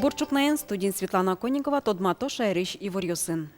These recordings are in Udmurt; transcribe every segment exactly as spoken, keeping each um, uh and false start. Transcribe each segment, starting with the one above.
Ӵукнаен студиын Светлана Конникова. Тодмато шаерысь иворъёсын.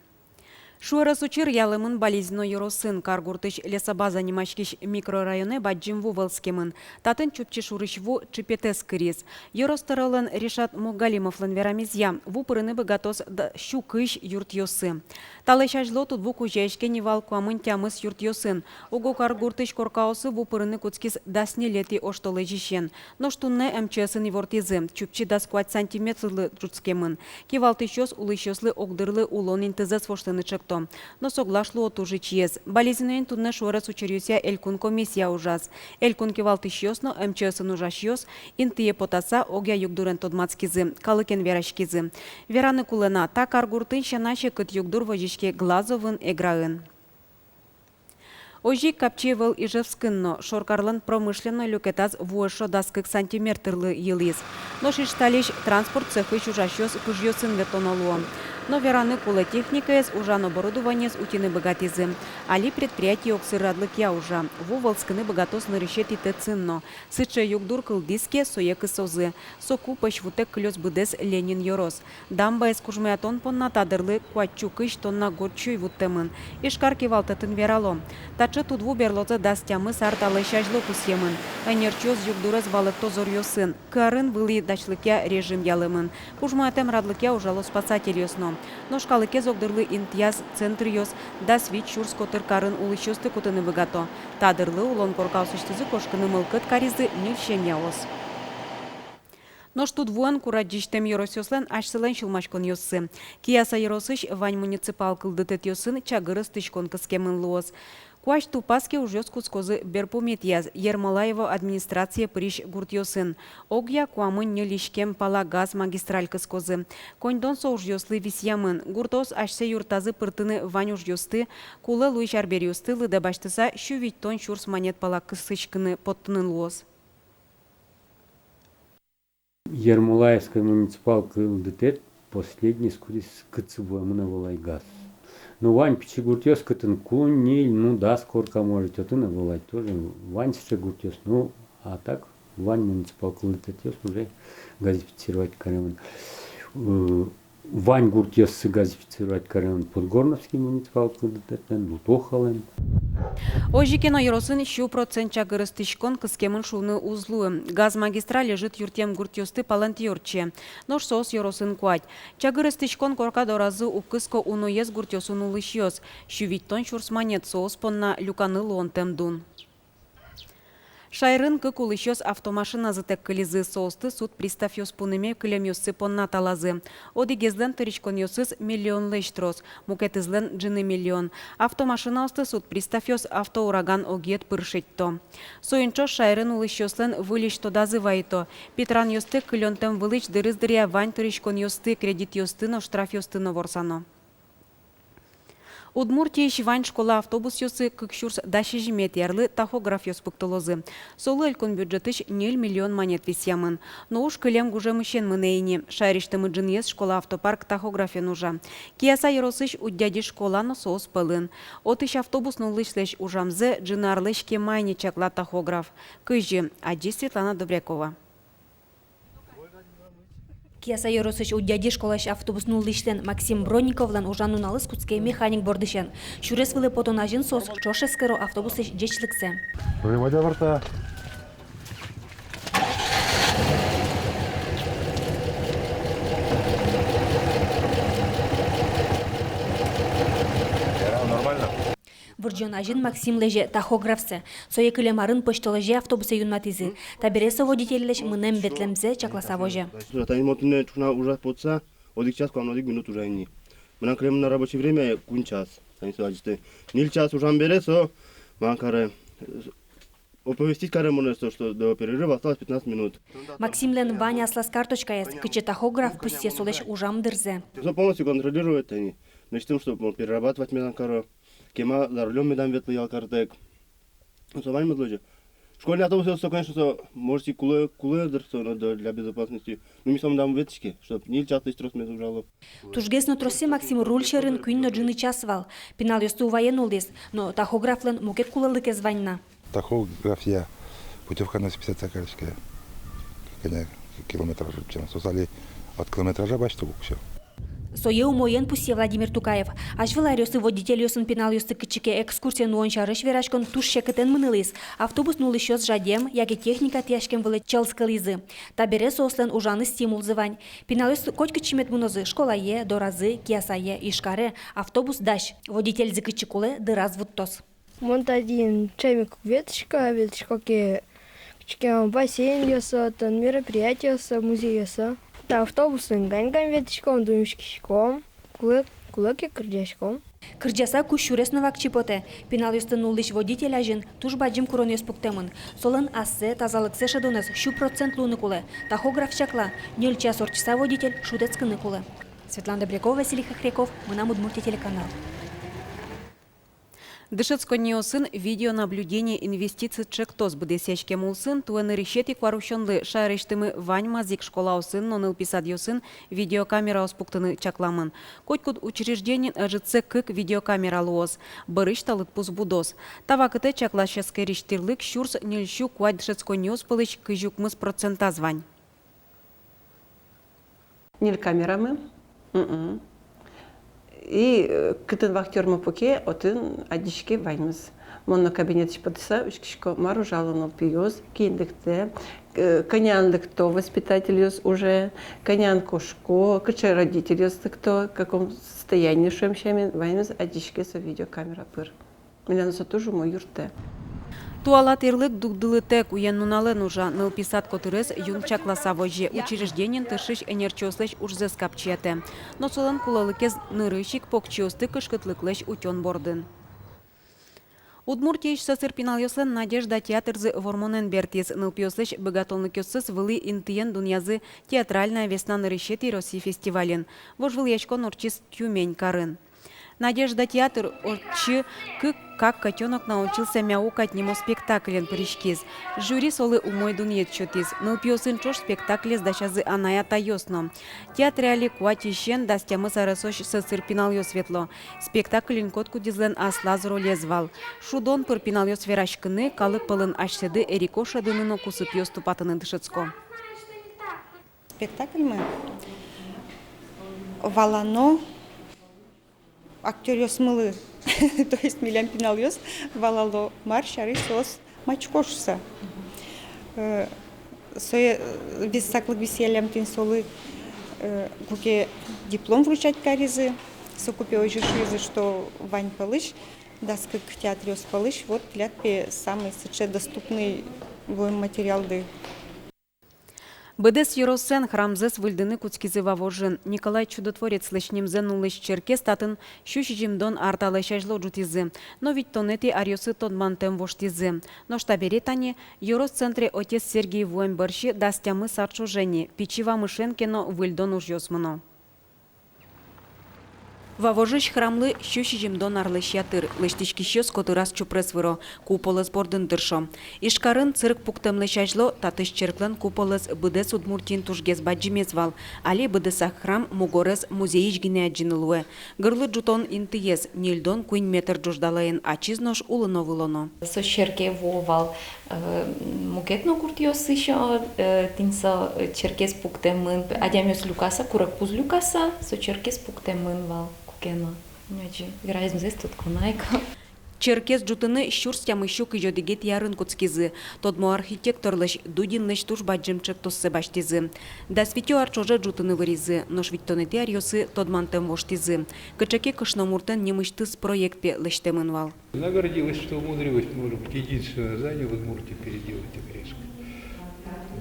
Шуэрес учыр ялэмын Балезино ёросын. Каргуртысь Лесобаза нимаськись микрорайонэ бадӟым ву вӧлскемын. Татын Чупчи шурысь ву ӵыпетэз кыриз. Ёрос тӧролэн Ришат Мугалимовлэн верамезъя, ву пырыны быгатоз да сю кызь юртъёсы. Талэсь азьло тудву кузёяське ни вал куамын тямыс юртъёсын. Уго каргуртысь коркаосы ву пырыны кутскиз дас ньылетӥ оштолэзьысен. Нош туннэ МЧС-ын ивортӥзы: Чупчи дас куать сантиметрлы ӝутскемын. Кивалтӥсьёс улӥсьёслы огдырлы улон интызэс воштыны чекто. Но соглаш луо туж ичиез. Балезиноын туннэ шуэрес учыръёсъя элькун комиссия ужаз. Элькун кивалтӥсьёс но МЧС-ын ужасьёс интые потаса огъя югдурен тодматскизы, калыкен вераськизы. Вераны кулэ на, та каргуртын сяна секыт югдур возиське Глазовын, Эграын. Озьы ик капчи ӧвӧл Ижевскын но. Шоркарлэн промышленной люкетаз ву эшшо дас кык сантиметрлы йылӥз. Нош Ижтались транспорт цехысь ужасьёс пыжъёсын ветлоно луо. Но вераны кулэ, техникаез, ужан оборудованиез утьыны быгатӥзы. Али предприятие огсыр радлыкъя ужа. Ву вӧлскыны быгатоз нырысетӥ ТЭЦ-ын но. Сыӵе югдур кылдӥз ке, сое кысозы. Соку пӧсь вутэк кылёз быдэс Ленин ёрос. Дамбаез кужмоятон понна та дырлы куать сю кызь тонна горд сюй вуттэмын. Ижкар кивалтэтын верало: таӵе тудву берлозэ дас тямыс ар талэсь азьло пусъемын. Ӧнерчиос югдурез валэкто зоръёсын. Карын вылӥ дачлыкъя режим ялэмын. Кужмоятэм радлыкъя ужало спасательёс но. Нош калыкез огдырлы интыяз центръёс дас вить сюрс котыр карын улӥсьёсты кутыны быгато. Та дырлы улон коркаосысьтызы кошкыны мылкыд каризы ньыль семьяос. Нош тудвуэн курадӟисьтэм ёросъёслэн асьсэлэн сюлмаськонъёссы. Кияса ёросысь вань муниципал кылдытэтъёсын чагыр эстӥськон кыскемын луоз. Куазь тупаз ке, ужъёс кутскозы берпуметӥяз Ермолаево администрацие пырись гуртъёсын. Огъя куамын ньыль иськем пала газ магистраль кыскозы. Коньдон со ужъёслы висъямын. Гуртъёс асьсэ юрттазы пыртыны вань ужъёсты, кулэ луись арбериосты лыдэ басьтыса, сю витьтон сюрс манет пала кысӥськыны поттыны луоз. Ермолаевской муниципал кылдытэт последний, кудӥз, кытчы вуэмын ӧвӧл ай газ. Но вань пичи гуртъёс, кытын куинь, ньыль, ну, дас корка, может, отын ӧвӧл ай тоже. Вань сыӵе гуртъёс, ну, а так вань муниципал кылдытэтъёс уже газифицировать каремын. Э, Вань гуртъёссы газифицировать каремын Подгорновский муниципал кылдытэтлэн, Лутохалэн. Озьы ке но, ёросын сю процент чагыр эстӥськон кыскемын шуыны уз луы. Газ магистраль ӧжыт юртъем гуртъёсты палэнтӥ ортче. Нош соос ёросын куать. Чагыр эстӥськон корка доразы уг кыско уноез гуртъёсын улӥсьёс. Сю витьтон сюрс манет соос понна люканы луонтэм дун. Шаерын кык улӥсьёс автомашиназы тэк кылизы. Соосты суд приставъёс пунэме кылемъёссы понна талазы. Одӥгезлэн тыриськонъёсыз миллионлэсь трос, мукетызлэн — ӝыны миллион. Автомашинаосты суд приставъёс автоураган огъет пыр шедьто. Соин ӵош шаерын улӥсьёслэн выльысь тодазы вайыто: питранъёсты кылёнтэм вылысь дырыз дыръя вань тыриськонъёсты, кредитъёсты но, штрафъёсты но ворсано. Удмуртиысь вань школа автобусъёсы кык сюрс дас сизьыметӥ арлы тахографъёс пуктылозы. Солы элькун бюджетысь ньыль миллион манет висъямын. Но уж кылем гужемысен мынэ ини. Шаерысьтымы ӝыныез школа автопарк тахографен ужа. Кияса ёросысь Удьяди школа но соос пӧлын. Отысь автобус нуллӥсьлэсь ужамзэ ӝыны арлэсь кема ини чакла тахограф. Кызьы, адӟиз Светлана Добрякова. Кияса ёросысь Удьяди школаысь автобус нуллӥсьлэн Максим Бронниковлэн ужан нуналыз кутске механик бордысен. Сюрес вылэ потон азьын соос ӵош эскеро автобусысь ӟечлыксэ. Рулевой вырта. Яра, нормально. Вырӟон азьын Максим лэзе тахографсэ. Сое кылем арын пӧсьтолэзе автобусэ юнматӥзы. Табере со водительлэсь мынэм-ветлэмзэ чакласа возе. Тани мон туннэ ӵукна ужа потса, одӥг час куамын одӥг минут ужа ини. Мынам кылем на рабочее время куинь час. Тани со адӟиз. Ньыль час ужам бере со мар каре, оповестить каре монэ со, что до перерыва осталось пятнадцать минут. Максимлэн вань аслаз карточкаез, кытчы тахограф пусъе солэсь ужам дырзэ. Со полностью контролирует тани. Значит, тем, что мон перерабатывать медам каро, кема за рулём медам ветлы ял картэк. Со ваньмыз луэ. Школьный автобусъёс со, конечно, со, может, и кулэ, кулэ дыр со, но для, для безопасности. Ну, ми сомында ум ветлӥське, чтоб ньыль часлэсь трос мед ужало. Тужгес но тросэз Максим руль сьӧрын куинь но ӝыны час вал. Пиналъёсты уваен улӥз, но тахографлэн мукет кулэлыкез вань на. Тахографъя путёвка но списаться кариське, кӧня километраж утчем. Соос али От километража басьто ук, всё. Сое умоен пусъе Владимир Тукаев. Азьвыл аръёсы водительёсын пиналъёсты кытчы ке экскурсие нуон сярысь вераськон туж секытэн мынылӥз. Автобус нуллӥсьёс жадем яке техника тӥяськем вылэ чӧлскылӥзы. Табере соослэн ужаны стимулзы вань. Пиналъёс котькытчы мед мынозы: школае, доразы, киясае. Ижкаре автобус дась. Водительзы кытчы кулэ, дыраз вуттоз. Мон татын чемик ветлӥсько, ветлӥсько ке кытчы ке бассейнъёсы, отын мероприятиосы, музейёсы. Та автобусын гань-гань ветлӥськом, думиськиськом, кулэ, кулэ ке кырӟаськом. Кырӟаса кузь сюрес но вакчи потэ. Пиналъёсты нуллӥсь водитель азьын туж бадӟым куронъёс пуктэмын. Солэн ассэ, тазалыксэ шӧдонэз сю процент луыны кулэ. Тахограф чакла: ньыль час ортчыса водитель шутэтскыны кулэ. Светлана Добрякова, Василий Хохряков, «Мынам Удмуртие» телеканал. Дышетсконниосын видеонаблюдение инвестици чектос быдэсъяськем улсын туэ нырысетӥ куарусёнлы шаерысьтымы ваньмаз ик школаосын но нылпи садъёсын видеокамераос пуктыны чакламын. Котькуд учреждениын ӧжытсэ кык видеокамера луоз, бӧрысь та лыдпус будоз. Та вакытэ чаклась эскерись тирлык сюрс ньыльсю куать дышетсконниос пӧлысь кызь укмыс процентаз вань. Ньыль камерамы. Мгм. И, э, кытын вахтёрмы пуке, отын адӟиське ваньмыз. Мон но кабинетысь потыса учкисько, мар ужало нылпиос, кин лыктэ, э, кӧнян лыкто воспитательёс уже, кӧнян кошко, кыӵе родительёс лыкто, в каком состоянии, шуэм сямен, ваньмыз адӟиське со видеокамера пыр. Милям со туж умой юрттэ. Туала тирлык дугдылытэк уен-нуналэн ужа, нылпи сад котырез юн чакласа возе, учреждениын тыршись ӧнерчиослэсь ужзэс капчиятэ. Но солэн кулэлыкез нырысь ик покчиосты кышкытлыклэсь утён бордын. Удмуртиысь сӧсыр пиналъёслэн «Надежда» театрзы вормонэн бертӥз. Нылпиослэсь быгатонлыкъёссэс вылӥ интыен дунъязы «Театральная весна» нырысетӥ Россия фестивальын. Вожвылъяськон ортчиз Тюмень карын. «Надежда» театр отчы «Кык, как котёнок научился мяукать» нимо спектаклен пыриськиз. Жюри солы умой дунъет сётӥз. Нылпиосын ӵош спектаклез дасязы анай-атайёс но. Театре али куатьысен дас тямыс аресозь сӧсыр пиналъёс ветло. Спектакльын котькудӥзлэн аслаз ролез вал. Шудон пыр пиналъёс вераськыны, калык пӧлын асьсэды эрико шӧдыны но кусыпъёс тупатыны дышетско. Спектакльмы валано актёръёсмылы, то есть милям пиналъёс валало, мар сярысь соос маӵко шуыса. Э, сое, э, вис-, саклык висъяллям тӥни солы, э, куке диплом вручать каризы, соку пе озьы шуизы, что вань пӧлысь, дас кык театръёс пӧлысь, вот тӥляд пе самый сыӵе доступный вуэм материалды. Быдэс ёросэн храмзэс выльдыны кутскизы Вавожын. Николай Чудотворецлэсь нимзэ нуллӥсь черкез татын сю сизьымдон ар талэсь азьло ӝутӥзы, но витьтонэтӥ аръёсы тодмантэм воштӥзы. Нош табере тани, ёрос центре отец Сергий вуэм бӧрсьы дас тямыс ар ӵоже ни, пичи вамышен ке но выльдон ужъёс мыно. Вавожысь храмлы сю сизьымдон арлэсь ятыр, лэсьтӥськисьёс котыраз чупрес выро, куполэз бордын тыршо. Ижкарын церк пуктэмлэсь азьло татысь черклэн куполэз быдэс Удмуртиын тужгес бадӟымез вал, али быдэсак храм мугорез музейысь гинэ адӟыны луэ. Гырлы ӝутон интыез ньыльдон куинь метр ӝуждалаен ачиз нош улоно-вылоно. Со черке вуо вал Э, мукет но гуртъёсысь, э, тӥни со, э, черкез пуктэмын, адямиос люкаса, курегпуз люкаса, со черкез пуктэмын вал куке но. Ньӧжы вераемзэс тодӥсько на ик. Черкез ӝутыны сюрс тямыссю кызь одӥгетӥ арын кутскизы. Тодмо архитекторлэсь Дудинлэсь туж бадӟым чектоссэ басьтӥзы. Дас витё ар ӵоже ӝутыны выризы, нош витьтонэтӥ аръёсы тодмантэм воштӥзы. Кыӵе ке кышномуртэн нимысьтыз проект пе лэсьтэмын вал. Она гордилась, что умудрилась, может быть, единственное здание в Удмуртии переделать, обрезка.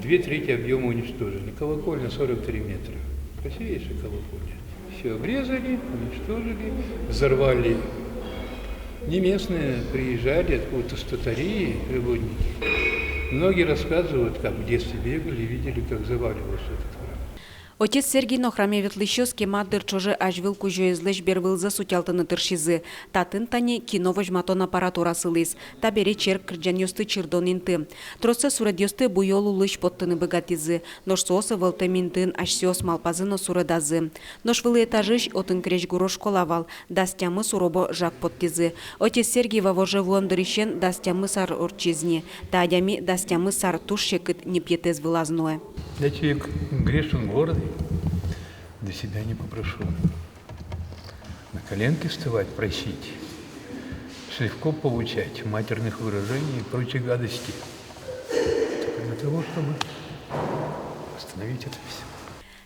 Две трети объёма уничтожили. Колокольня сорок три метра. Красивейшая колокольня. Всё обрезали, уничтожили, взорвали. Не местные приезжали, откуда-то с Татарии работники. Многие рассказывают, как в детстве бегали, видели, как заваливался этот храм. Отец Сергий но храме ветлӥсьёс кема дыр ӵоже азьвыл кузёезлэсь бервылзэс утялтыны тыршизы. Татын тани кино возьматон аппаратура сылӥз. Табере черк кырӟанъёсты чирдон инты. Троссэ суредъёсты буёл улысь поттыны быгатӥзы. Нош соос ӧвӧлтэм интыын асьсэос малпазы но суредазы. Нош вылӥ этажысь отын крезьгуро школа вал. Дас тямыс уробо жаг поттӥзы. Отец Сергий Вавоже вуэм дырысен дас тямыс ар ортчиз ни. Та адями дас тямыс ар туж секыт ньыпъетэз вылаз нуэ. Я человек грешен, гордый. До себя не попрошу. На коленке вставать, просить, с левков получать, матерных выражений и прочей гадости. Только для того, чтобы остановить это всё.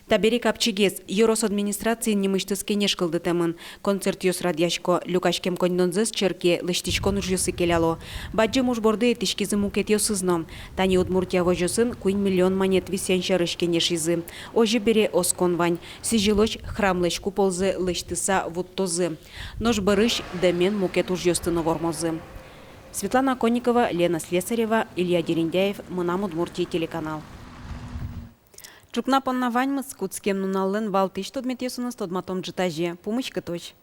Табере капчигес. Ёрос администрациын нимысьтыз кенеш кылдытэмын. Концертъёс радъясько. Люкаськем коньдонзэс черке лэсьтӥськон ужъёсы келяло. Бадӟым уж борды ӧтиськизы мукетъёсыз но. Тани Удмуртия возёсын куинь миллион манет висъян сярысь кенешизы. Озьы бере оскон вань. Сӥзьылозь храмлэсь куползэ лэсьтыса вуттозы. Нош бӧрысь дэмен мукет ужъёсты но вормозы. Светлана Конникова, Лена Слесарева, Илья Дерендяев, «Мынам Удмуртие» телеканал. Ӵукна понна ваньмыз. Кутскем нуналлэн валтӥсь тодметъёсыныз тодматом ӝытазе. Пумиськытозь.